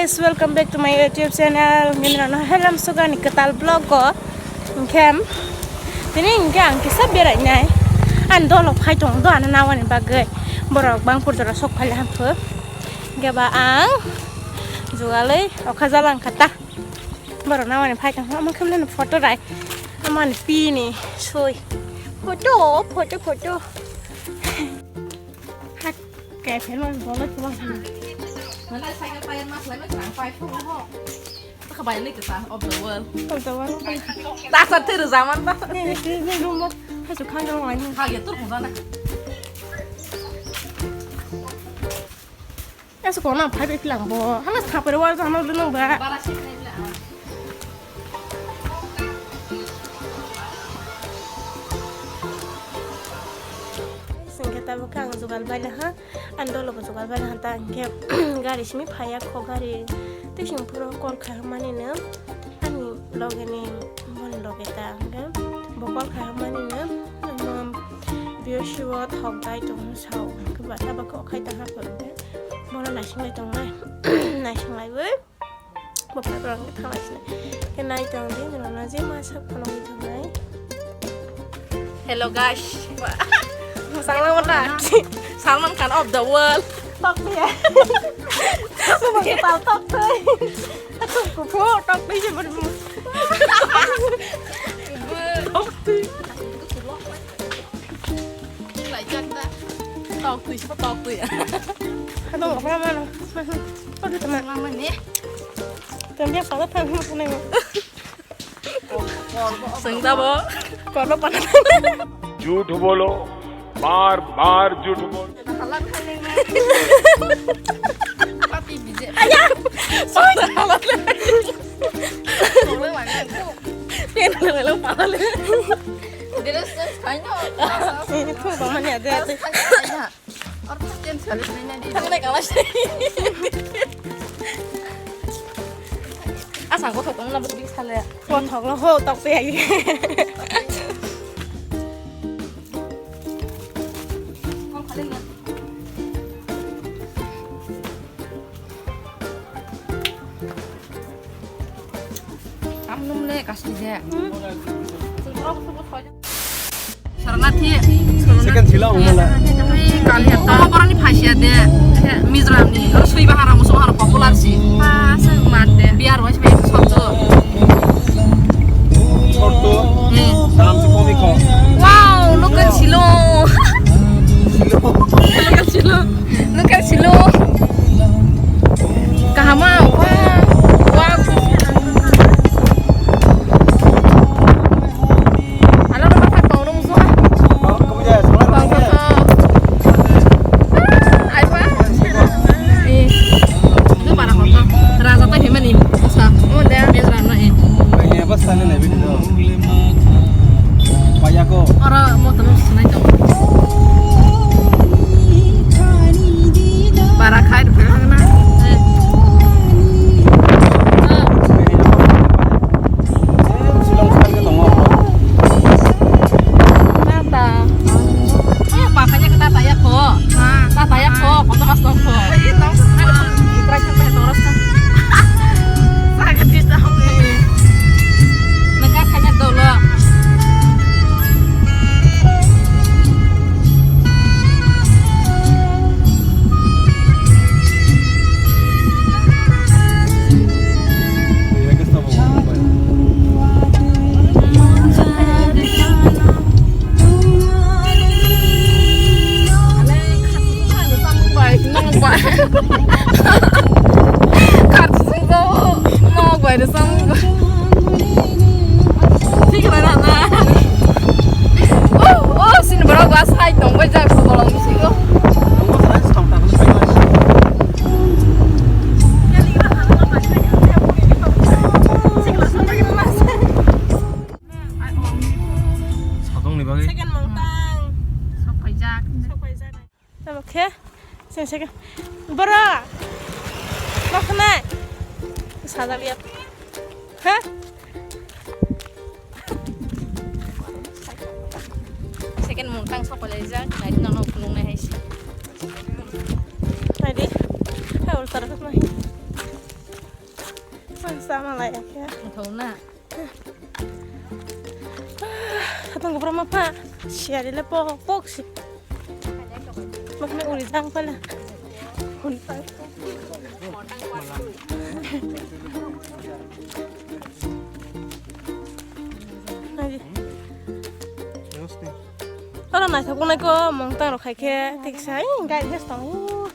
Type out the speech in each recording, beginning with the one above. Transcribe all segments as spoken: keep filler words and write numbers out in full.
Welcome back to my YouTube channel. Nini rano helam sugani kwtal vlog go. Hingke tini hingke ang kisa berai nai. Ang dolo phai tong do ano nawani bagwi. Borok bang purjora sok phai le hampho. Hingke ba ang jugaloi okha jalang kata. Borok nawani phai tong, omo khe mane photo rai. Amani pini soi. Photo, photo, photo. Hak, kaisa no bolo chuma. Mana cycle tire ma khlai ma khlai pai phu ho. Taka bai ni kisa of the world. Of the world. Ta sa thir zaman ta. Ne, ne, ne, ne, rumbo. Hasu khang jong wani. Ha ya tur khang jana. Asa kona phai bai philang bo. Hana thapre wa jana lu nang ba. Bara sik nai la. Singke tabuk khe ang jugal baila ha. Ang dolo bo jugal baila ha ta hingke gari simi phaiya kho gari. Tei sing phuru call kha mani no. Ani loge ni boni loge ta hingke bo call kha mani no. Ano biyo siwo thok dai tong sao. Hingke ba tabuk khe okhai ta ha phuru hingke. Bono naising lai tongnai. Naising lai bo. Bo phai borok ni thanglai sinai. Khe nai tong di, norok no je ma sak phano wi thangnai. Hello guys. Salman Khan. Salman Khan of the world. Tok ni ya. Bo ke pal tok thai. Tok ku pho tok ni je bor. Tok ni. Laijak da. Tok twi, tok twi. Ano, wala, wala. Ano, tama. Mama ni. Tama, wala, tama, tama. Sengda bo. Korba pana. झूठ बोलो, बार बार झूठ बोलो। Pati bije. Aya. Sengda halat. Korba mana? Ken lo lo pala le. Dress change khai no. Ini tuh bang mana ada. Or change khai ni na di. Thang nai kalas. Asa ko thok na budi sale. Ko thok lo ho tok pe ai. Ko khale na. Tamnum le kasni je. Saranathi. Second sila umala. Kali hata. Tamo boroni phasia de. Mizoram ni. Oro sui bahara musu bahara popular si. Pa sang mat de. Biar wais bai sotto. Sotto. Hmm. Salam si komi ko. Wow, look at Shillong. Look at Shillong. Nung khe silo. Kahama, wah, wah. Ala na masak tong nung suha. Tong khe to. Ai pa. Eh. Itu para kok. Raja to himani. Asa. Oh, dia. Dia rana eh. Ini apa sana nih video? Payako. Oro motor nung sunai tong. Bara khai rwkha na. Tata. Eh, pa khai ya tata ya ko. Tata ya ko, koto mas tong ko. Saga dista hong. Neka khai ya dolo. Thik rana na. Oh, oh, sini borok ba sai tong bai jak bolong bisingo. Satong ni bagwi. Second mongtang. Sok paijak. Sok paijak. Tamo khe, sing sing. Bora! Makna! Sajak ya. Ha? Second mungtang sok paijak, nai nono kulung nai hai si. Nai di. Hai ulta rak nai. Thau na. Hatong kobra ma pha. Siari le pok pok si. Mak me uri jang pala. Hun pa. Lagi. Oro naithok wngnai kho, mungtang rok khai khe, thik sai, gari hes tongo.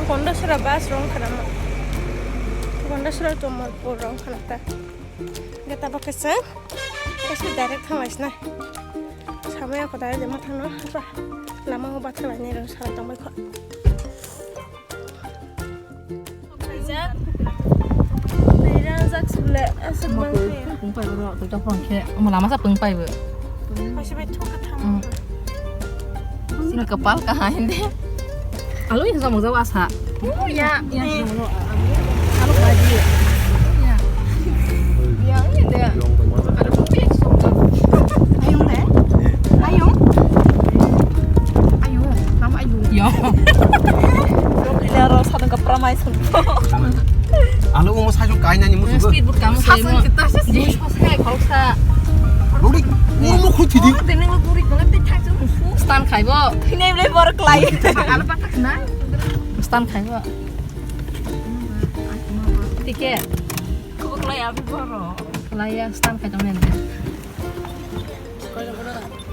Gondasora bus rong khana mo. Gondasora Jamalpur rong khana ta. Gata bakasa. Kasi direct thang laisna. Samaya ko direct ma thangno. Apa? Lama ko bathang laini rong sara tong bai kho. Kaijak. Kaijak sule aswk bang khe. Pung pai ro, tei tong phang khe. Omo lama sa pung pai bo. Kaisa bai thok ka thang. Hmm. Sini kepal ka hai de. Alo yang sama jawa sa. Oh ya. Ya, ya. Alo kaji. Ya. Ya, ini deh. Ada kopi yang suka. Ayung deh. Ayung. Ayung. Nama ayung. Ya. Aro sadang ka pramai sun. Alo, omo sajung kainani musugo. Speed boat kamu. Sasun kita sih. Hai, khoroksa. Rori, omo khoti di. Stand khaibo. Hinai bole bor klai. Stand khaibo. Tiket. Kubo klai abi boro. Klai ya, stand khai tong nende.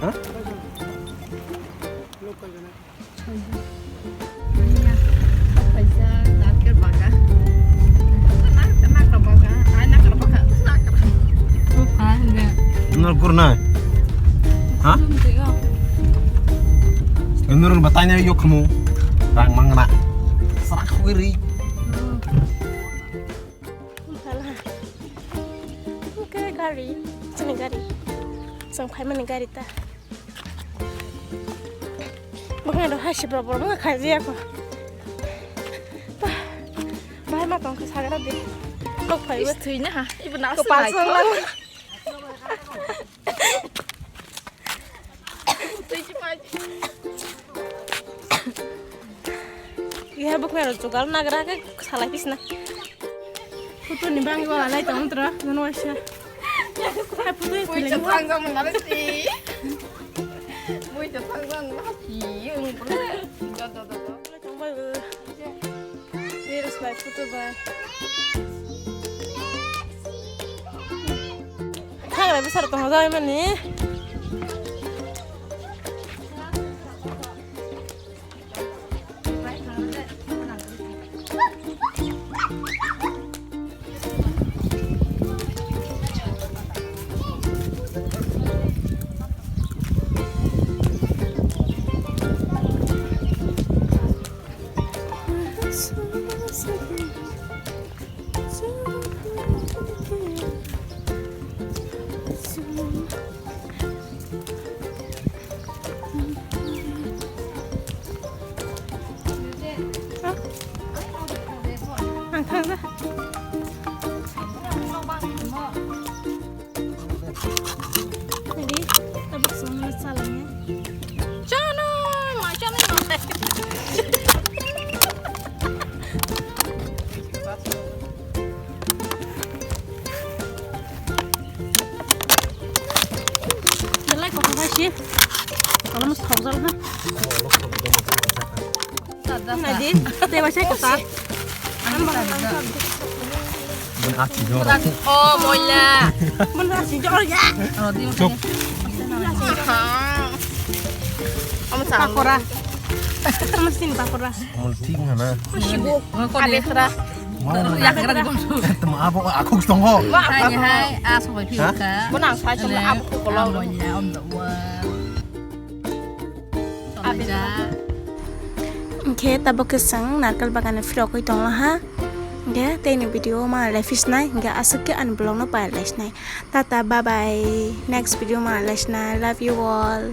Ha? Nor gurna. Ha? Nor batai na yok kamu. Rang mangna. Serak kiri. Oke, gari. Sini gari. Sang khai mani gari ta. Bwkhani rok hai se borok borok wngkha khaijak kho. Bah, bahai ma tong kha sagra de. Tok phai. Is thwi na ha. Ibo na ko pasang lang. Twi chi mai. Iya bwkhani rok jugal nagra khe salai pisna. Photo ni bangwi wala lai tong tra, nono waisa. Hai photo ni Bui feeling cha wa. Thang jang nang si. Bui cha thang jang nang si. Yung bro. Da, da, da, da. Tong bai bo. Here is my photo bai. Thang bai besar tong jai mani. Ang thangna. Ready? Tabuk songno salangya. Chano, ma chano no. Belai kok bai si. Kalau mau sok jalan ha. Nadi, tei bai sai kok tak. Mun achi jor. Oh, moila. Mun achi jor ya. Chok. Pakora. Mun sin pakora. Mul thik hana. Sibo. Ade khra. Mau. Yak khra di kon. Tem abo aku tongo. Hai hai, a sobai phi ka. Bona sai chong abo ko lo. Ya, om da wa. Hwnkhe tabuk khe chwng narkol bagani phirogwi tonglo ha. Hwnkhe teini video ma lai phisnai, hwnkhe aswk khe ani vlog no pai lai sinai. Tata, bye bye. Next video ma lai sinai. Love you all.